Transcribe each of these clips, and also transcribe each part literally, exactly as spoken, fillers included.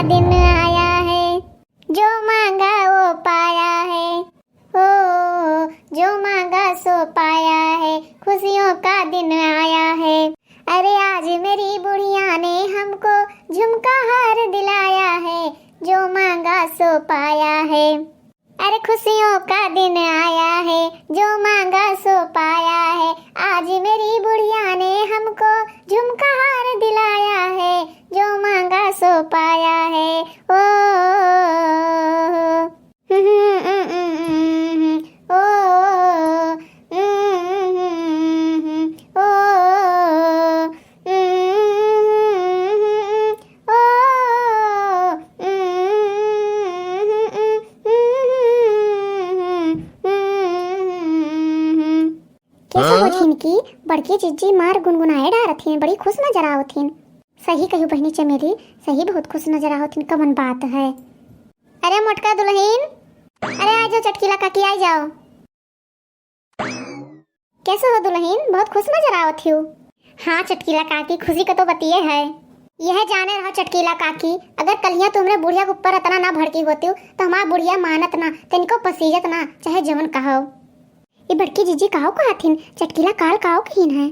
दिन आया है, जो मांगा वो पाया है। ओ, जो मांगा सो पाया है, खुशियों का दिन आया है। अरे आज मेरी बुढ़िया ने हमको झुमका हार दिलाया है, जो मांगा सो पाया है। अरे खुशियों का दिन आया है, जो मांगा सो पाया है। आज मेरी बुढ़िया ने हमको झुमका हार दिलाया है, जो मांगा सो पाया है। ओ, ओ, कैसे हो झिनकी? बड़की जिज्जी मार गुनगुनाए डारत हिन, बड़ी खुश नजर आवत हिन। सही कहियो बहिनी चमेली, सही बहुत खुश नजर आवत हिन, कवन बात है? अरे मोटका दुलहिन, अरे आ जाओ चटकीला काकी, आ जाओ। कैसे हो दुलहिन, बहुत खुश नजर आवत हियो। हाँ चटकीला काकी, खुशी का तो बतिये है। यह जाने रहो चटकीला काकी, अगर कलिया तू हमरे बुढ़िया के ऊपर अतना ना भड़की होतियो, तो हमार बुढ़िया मानत ना, तनिको पसीजत ना, चाहे जवन कहो। ये बड़की जीजी काऊ कहत हिन, चटकीला काल काऊ कहिन है?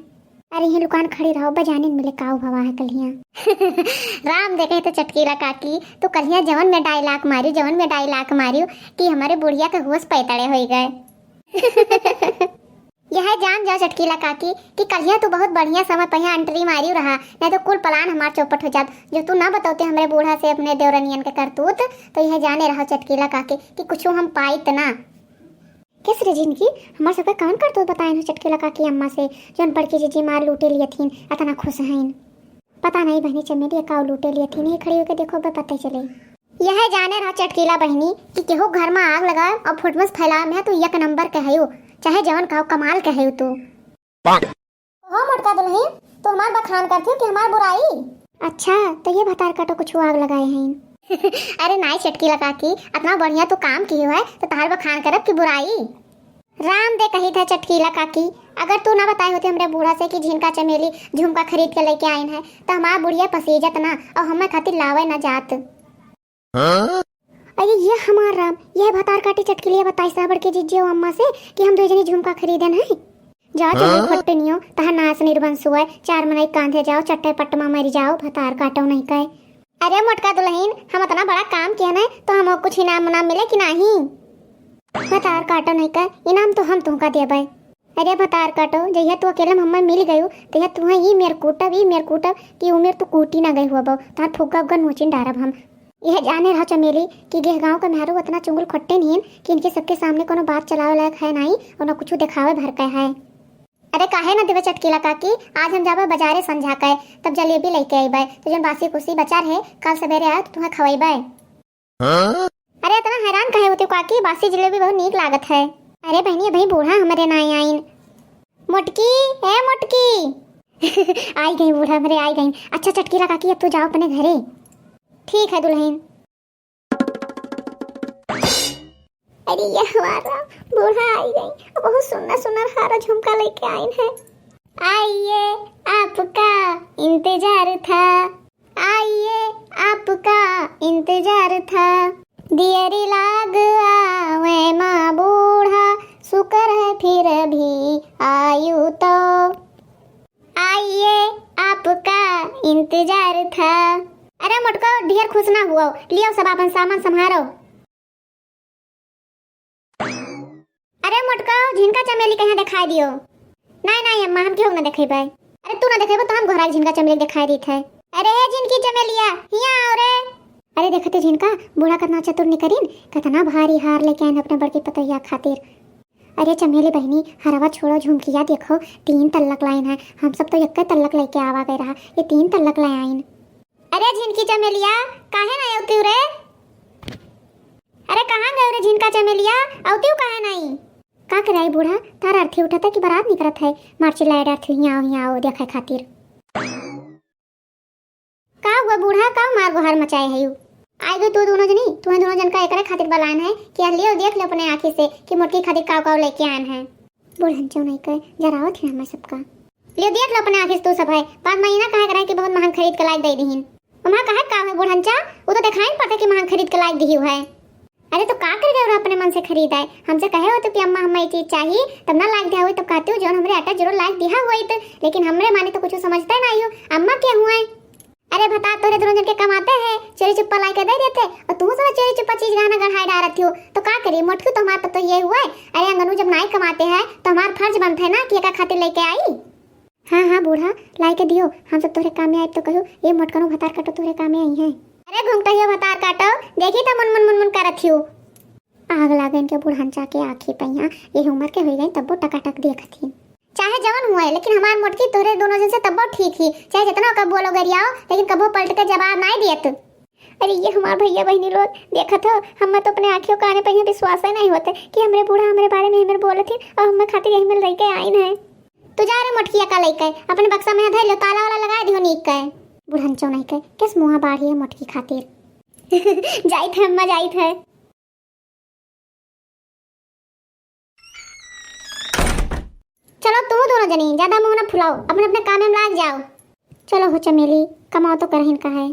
अरे ये लुकान खड़ी रहो, बजानिन मिले काऊ भवा है कलिया। राम देखे तो चटकीला काकी, तू कलिया जवन में dialogue मारियो, जवन में dialogue मारियो कि हमरे बुढ़िया के होश पैतड़े होई गए। यह जान जाओ चटकीला काकी कि कलिया तू बहुत बढ़िया समय पहिया entry मारियो रहा, नहीं तो कुल plan हमार चौपट हो जात। जो तू ना बतौते हमरे बूढ़ा से अपने देवरनियन के करतूत, तो यह जाने रहो चटकीला काकी कि कुछो हम पाइत ना। कैसे रे जिनकी, हमार सबके कौन करतूत बताइन हो चटकीला काकी अम्मा से, जौन बड़की जीजी मार लूटे लियथिन, अतना खुश हइन। पता नहीं बहनी चमेली काऊ लूटे लियथिन, ये खड़ी होके देखो, अब पता चले। यह जाने रहो चटकीला बहनी कि केहू घर में आग लगावे और फुटमस फैलावे में तू एक नंबर के हयो, चाहे जवन कहो कमाल के हयो तू। हो मोटका दुलहिन, तू हमार बखान करती हो कि हमार बुराई? अच्छा, तो ये भतार काटो कुछ आग लगाए हैं। अरे नाई चटकीला काकी, अतना बढ़िया तू काम कियो है, तो तहार बखान करब कि बुराई? राम दे कही था चटकीला काकी, अगर तू ना बताए होते हमरे बूढ़ा से कि झिनका चमेली झुमका खरीद के लेके आइन है, तो हमार बुढ़िया पसीजत ना और हमें खातिर लावे ना जात। हाँ? अरे ये हमार राम, यह भतार काटी चटकीलिया बताई सा बड़के जिज्जी और अम्मा से कि हम दो जनी झुमका खरीदन है। जा चलो हाँ? फट्टनियो, तहार नास निर्बंस हुआ, चार मनई कांधे जाओ, चट्टे पट्ट मा मरी जाओ, भतार काटो नहीं कहे। अरे मोटका दुलहिन, हम अतना बड़ा काम किया ना, तो हमको कुछ इनाम उनाम मिले कि नहीं? भतार काटो नहीं कहे, इनाम तो हम तुमका देबे। अरे भतार काटो, जहिया तू अकेले में हमें मिल गयू, तहिया तुहें ई मेर कूटब, ई मेर कूटब कि ऊ मेर तू कूटी ना गई हुआ बो, तार फुग्गा उग्गा नोचिन डारब हम। यह जाने रहो चमेली कि गेह गाँव का मेहरू उतना चुंगल खट्टे नहीं कि इनके सबके सामने कोनो बात चलावे लायक है नहीं और ना कुछ दिखावे भर के है। अरे काहे ना देवे चटकीला काकी, आज हम जाबे बाजारे संझा के, तब जलेबी लेके अइबे, तो जौन बासी कुसी बचा रहे, काल सवेरे आए तो तुम्हें खवैबे। हाँ? अरे इतना हैरान काहे होते काकी, बासी जलेबी बहुत नीक लागत है। अरे बहनी, अभी बूढ़ा हमरे ना आइन। मोटकी, ए मोटकी। आई गई बूढ़ा हमरे, आई गई। अच्छा चटकीला काकी, अब तू जाओ अपने घरे। ठीक है दुलहिन। अरे ये हमारा बूढ़ा आई गई, बहुत सुंदर सुंदर हारा झुमका लेके आइन है। आइए, आपका इंतजार था, आइए, आपका इंतजार था। दियरी लाग आवे माँ बूढ़ा, शुक्र है फिर भी आयु तो। आइए, आपका इंतजार था। अरे मोटको, ढेर खुश ना हुआ, लियो सब अपन सामान संभारो। अरे मोटको, झिनका चमेली कहाँ दिखाई दियो? नहीं, नहीं अम्मा, हम केहू ना देखेबै। अरे तू ना देखेबो तो हम घोराई झिनका चमेली दिखाई देत है। अरे हे झिनकी चमेलिया, हियाँ आओ रे। अरे देखते झिनका, बूढ़ा कितना चतुर निकरिन, कितना भारी हार लेके आइन अपने बड़की पतोहिया खातिर। अरे चमेली बहिनी, हरवा छोड़ो, झुमकिया देखो, तीन तल्लक लाइन है। हम सब तो एक तल्लक लेके आवा गए रहा, ये तीन तल्लक ले आइन। अरे झिनकी चमेलिया, काहे ना अउतिउ रे? अरे कहाँ गए रे झिनका चमेलिया, अउतिउ काहे नहीं? का कराई बूढ़ा, तार अर्थी उठता कि बारात निकरत है, मार चिल्लाए डरती, हियाँ आओ, हियाँ आओ देखे खातिर। का हुआ बूढ़ा, का मार गुहार मचाए है यू? आइ गई तू दोनों जनी, तुम्हें दोनों जन का एकरे खातिर बलान है कि लियो देख ले अपने आँखी से कि मोटकी खातिर काव काव लेके आन है। बूढ़न चौनई के जरावत है हमें सबका। लियो देख लो अपने आँखी से तू सब है, बाद में ई ना कहा करे कि बहुत महंग खरीद के लाइक दे दीहिन। अम्मा, काहे का है बूढ़नचा? वो तो देखाई न पड़ता कि महंग खरीद के लाइक दिही है। अरे तो का कर गए अपने मन से खरीद आए? हमसे कहे हो तो कि अम्मा हमें ये चीज चाहिए, तब ना लाइक दिया हुई, तब कहती हूँ जौन हमरे अटा जरूर लाइक दिया हुई तो, लेकिन हमरे माने तो कुछ समझते ना हो। अम्मा के हुए? अरे भतार तोरे दोनों जन के कमाते हैं, चोरी चुप्पा लाइके दे देते, और तू सब चोरी चुप्पा चीज गहना गढ़ाई डारत हो, तो का करी? मोटकी तो हमार पतो ये हुए। अरे अंगनू जब नाई कमाते हैं तो हमार फर्ज बनता है ना कि एका खातिर लेके आई। हाँ हाँ बूढ़ा, लाइके दियो, हम सब तोहरे काम में आइब तो कहियो, ए मोटकनो भतार काटो तोहरे काम में आई हैं। अरे घुंघटहियो भतार काटो, देखी त मुन मुन मुन मुन करत हियो। आग लागे इनके बूढ़नचा के आँखी पे, यहाँ ये उम्र के हो गई तब्बो टकाटक देखत ही। चाहे जवन हुए, लेकिन हमार मोटकी तोहरे दोनों जन से तब्बो ठीक ही, चाहे जितना ओका बोलो गरियाओ, लेकिन कबो पलट के जवाब नाई दियत। अरे ये हमार भैया बहिनी लोग, देखत हो, हम तो अपने आँखियों काने पे यहाँ विश्वास ही नहीं होते कि हमरे बूढ़ा हमरे बारे में हमरे बोलत ही और हमरे खातिर यही मिल रही के आइन है। तू जा रे मोटकिया का लइके, अपने बक्सा में धर लो, ताला वाला लगा दियो नीक के। बुढ़न चौनाई के, किस मुँहा बाढ़ी है मोटकी खातिर। जाइत है अम्मा, जाइत है। चलो तू दोनों जनी ज्यादा मुँह ना फुलाओ, अपने अपने काम में लाग जाओ। चलो हो चमेली, कमाओ तो करहिन का है।